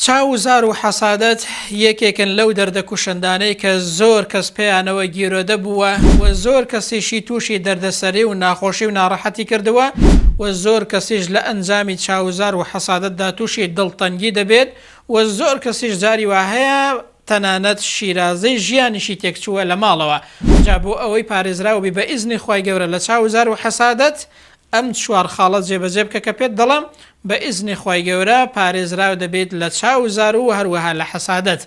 چاو و زار و حەسادەت یەکێکن لەو دەردە کوشندانەی کە زۆر کەس پێیانەوە گیرۆدە بووە و زۆر کەسیشی تووشی دەردەسەری و ناخۆشی و ناڕەحەتی کردووە و زۆر کەسیش لە ئەنجامی چاو و زار و حەسادەتدا تووشی دڵتەنگی دەبێت و زۆر کەسیش جاری وا هەیە تەنانەت شیرازەی ژیانیشی تێکچووە لە ماڵەوە جا بۆ ئەوەی پارێزراو بی بە ئیزنی خوای گەورە لە چاو و زار و حەسادەت ئەم چوار خاڵە جێبەجێ بکە کە پێت دەڵێم، بە ئیزنی خوای گەورە پارێزراو دەبیت لە چاو و زار و هەروەها لە حەسادەت.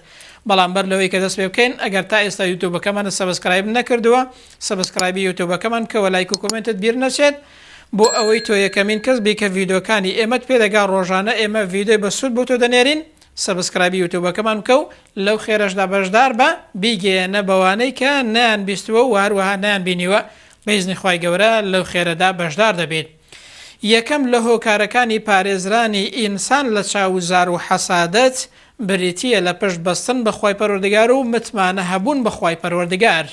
بەڵام بەر لەوەی کە دەست پێ بکەین ئەگەر تا ئێستا یوتوبەکەمانت subscribe نەکردووە subscribe ی یوتوبەکەمان بکە وە لایک و comment ت بیر نەچێت بۆ ئەوەی تۆ یەکەمین کەس بی کە ڤیدۆکانی ئێمەت پێ دەگا ڕۆژانە ئێمە ڤیدۆی بە سوود بۆ تۆ دەنێرین subscribe ی یوتوبەکەمان بکە و لەو خێرەشدا بەشدار بە بیگەیەنە بەوانەی کە نەیان بیستووە و هەروەها نەیان بینیوە بە ئیزنی خوای گەورە لەو خێرەدا بەشدار دەبیت. یەکەم لە هۆکارەکانی پارێزرانی ئینسان لە چاو و زار و حەسادەت بریتییە لە پشت بەستن بە خوای پەروەردگار و متمانە هەبوون بە خوای پەروەردگار.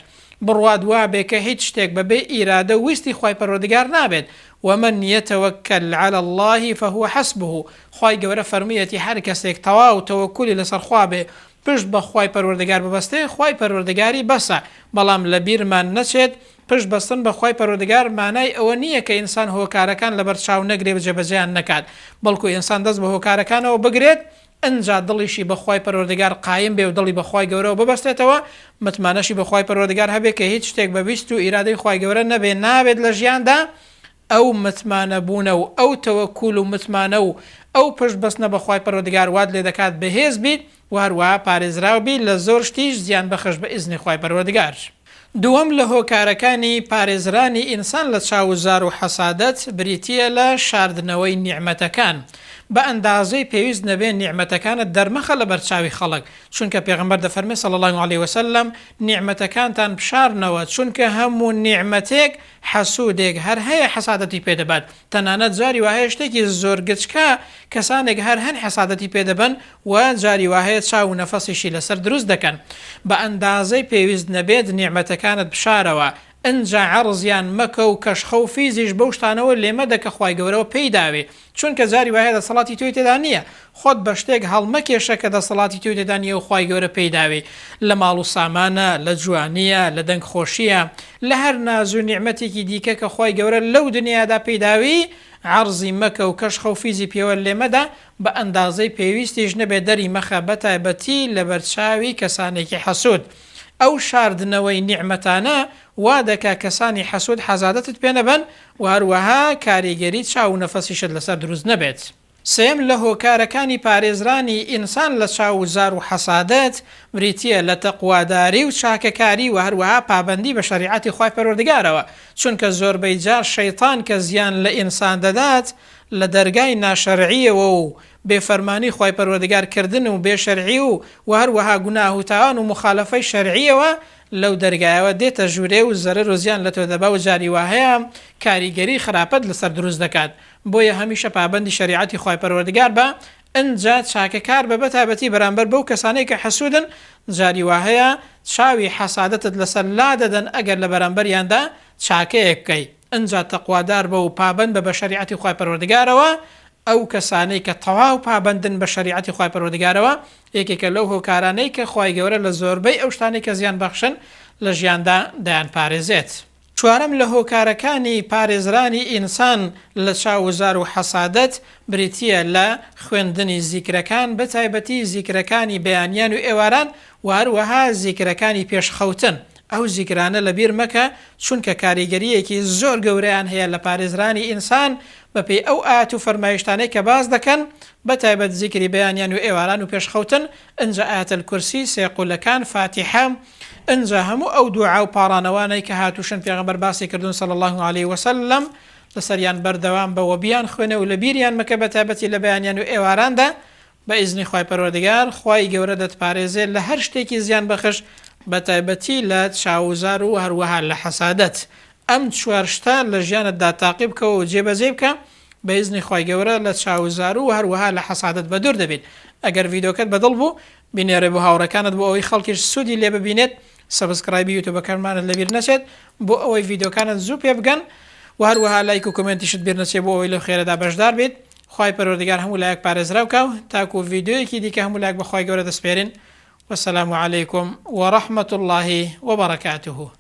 بڕوات وابێ کە هیچ شتێک بەبێ ئیرادە و ویستی خوای پەروەردگار نابێت، ومن یتوکل علی اللە فهو حسبه، خوای گەورە فەرموویەتی هەر کەسێک تەواو تەوەکولی لەسەر خوا بێ پشت بە خوای پەروەردگار ببەستێ خوای پەروەردگاری بەسە، بەڵام لەبیرمان نەچێت پشت بەستن بە خوای پەروەردگار مانای ئەوە نییە کە ئینسان هۆکارەکان لەبەر چاو نەگرێ و جێبەجێیان نەکات، بەڵکو ئینسان دەست بە هۆکارەکانەوە بگرێت ئنجا دڵیشی بە خوای پەروەردگار قایم بێ و دڵی بە خوای گەورەوە ببەستێتەوە متمانەشی بە خوای پەروەردگار هەبێ کە هیچ شتێک بە ویست و ئیرادەی خوای گەورە نەبێ نابێت لە ژیاندا ئەو متمانە بوونە و ئەو تەوەکول و متمانە و ئەو پشت بەستنە بە خوای پەروەردگار وات لێ دەکات بەهێز بیت و هەروەها پارێزراو بیت لە زۆر شتیش زیان بەخش بە ئیزنی خوای پەروەردگار. دووەم لە هۆکارەکانی پارێزرانی ئینسان لە چاو و زار و حەسادەت بریتییە لە شاردنەوەی نیعمەتەکان، بە ئەندازەی پێویست نەبێ نیعمەتەکانت دەرمەخە لەبەر چاوی خەڵک، چونکە پێغەمبەر دەفەرمێ صلی اللە علیە وسلم نیعمەتەکانتان بشارنەوە چونکە هەموو نیعمەتێک حەسوودێک هەر هەیە حەسادەتی پێ دەبات، تەنانەت جاری وا هەیە شتێکی زۆر گچکە کەسانێک هەر هەن حەسادەتی پێ دەبەن و جاری وا هەیە چاو و نەفەسیشی لەسەر دروست دەکەن. بە ئەندازەی پێویست نەبێت نیعمەتەکانت بشارەوە، ئنجا عەرزیان مەکە و کەشخە و فیزیش بەو شتانەوە لێ مەدە کە خوای گەورەوە پێی داوی، چونکە جاری وا هەیە دەسەڵاتی تۆی تێدا نییە، خۆت بە شتێک هەڵمەکێشە کە دەسەڵاتی تۆی تێدا نییە و خوای گەورە پێی داوی، لە ماڵ و سامانە، لە جوانییە، لە دەنگ خۆشییە، لە هەر ناز و نیعمەتێکی دیکە کە خوای گەورە لەو دنیادا پێی داوی، عەرزی مەکە و کەشخە و فیزی پێوە لێ مەدە، بە ئەندازەی پێویستیش نەبێ دەری مەخە بەتایبەتی لەبەرچاوی کەسانێکی حەسوود. ئەو شاردنەوەی نیعمەتانە وا دەکا کەسانی حەسوود حەزادەتت پێ نەبەن و هەروەها کاریگەری چاو و نەفەسیشت لەسەر دروست نەبێت. سێیەم لە هۆکارەکانی پارێزرانی ئینسان لە چاو و زار و حەسادەت بریتییە لە تەقواداری و چاکەکاری و هەروەها پابەندی بە شەریعەتی خوای پەروەردگارەوە، چونکە زۆربەی جار شەیتان کە زیان لە ئینسان دەدات لە دەرگای ناشەرعییەوە و بێ فەرمانی خوای پەروەردگار کردن و بێ شەرعی و وە هەروەها گوناه و تاوان و موخالەفەی شەرعییەوە لەو دەرگایەوە دێتە ژوورێ و زەرەر و زیان لە تۆ دەبا و جاری واهەیە کاریگەری خراپت لەسەر دروست دەکات بۆیە هەمیشە پابەندی شەریعەتی خوای پەروەردگار بە ئنجا چاکەکار بە بەتایبەتی بەرامبەر بەو کەسانەی کە حەسودن جاری واهەیە چاوی حەسادەتت لەسەر لادەدەن ئەگەر لە بەرامبەریاندا چاکەیەک بکەی ئنجا تەقوادار بە و پابەند بە بە شەریعەتی خوای پەروەردگارەوە ئەو کەسانەی کە تەواو پابەندن بە شەریعەتی خوای پەروەردگارەوە یەکێکە لەو هۆکارانەی کە خوای گەورە لە زۆربەی ئەو شتانەی کە زیان بەخشن لە ژیاندا دەیانپارێزێت. چوارەم لە هۆکارەکانی پارێزرانی ئینسان لە چاو و زار و حەسادەت بریتییە لە خوێندنی زیکرەکان بەتایبەتی زیکرەکانی بەیانیان و ئێواران وە هەروەها زیکرەکانی پێش خەوتن ئەو زیکرانە لەبیر مەکە چونکە کاریگەرییەکی زۆر گەورەیان هەیە لە پارێزرانی ئینسان بەپێی ئەو ئایەت و فەرمایشتانەی کە باس دەکەن بەتایبەت زیکری بەیانیان و ئێواران و پێش خەوتن ئنجا آیە الکرسی، سێ قولەکان، فاتیحە، ئنجا هەموو ئەو دوعا و پاڕانەوانەی کە هاتووشن پێغەمبەر باسی کردوون صلی اللە علیە وسلم لەسەریان بەردەوام بە وە بیان خوێنە و لەبیریان مەکە بەتایبەتی لە بەیانیان و ئێواراندا بە ئیزنی خوای پەروەردگار خوای گەورە دەتپارێزێ لە هەر شتێکی زیان بەخش بەتایبەتی لە چاو و زار و هەروەها لە حەسادەت ئەم چوار شتە لە ژیانتدا تاقی بکەوە و جێبەجێی بکە بە ئیزنی خوای گەورە لە چاو و زار و هەروەها لە حەسادەت بەدوور دەبیت ئەگەر ڤیدۆکەت بەدڵ بوو بینێرە بۆ هاوڕێکانت بۆ ئەوەی خەڵکیش سوودی لێ ببینێت subscribe ی یوتوبەکەمانت لەبیر نەچێت بۆ ئەوەی ڤیدۆکانت زوو پێ بگەن و هەروەها لایک و comment یشت بیر نەچێت بۆ ئەوەی لەو خێرەدا بەشدار بیت. خوای پەروەردگار هەموو لایەک پارێزراو کا و تاکو ڤیدیۆیەکی دیکە هەموو لایەک بە خوای گەورە دەسپێرین والسلام علیکم ورحمة اللە وبرکاته.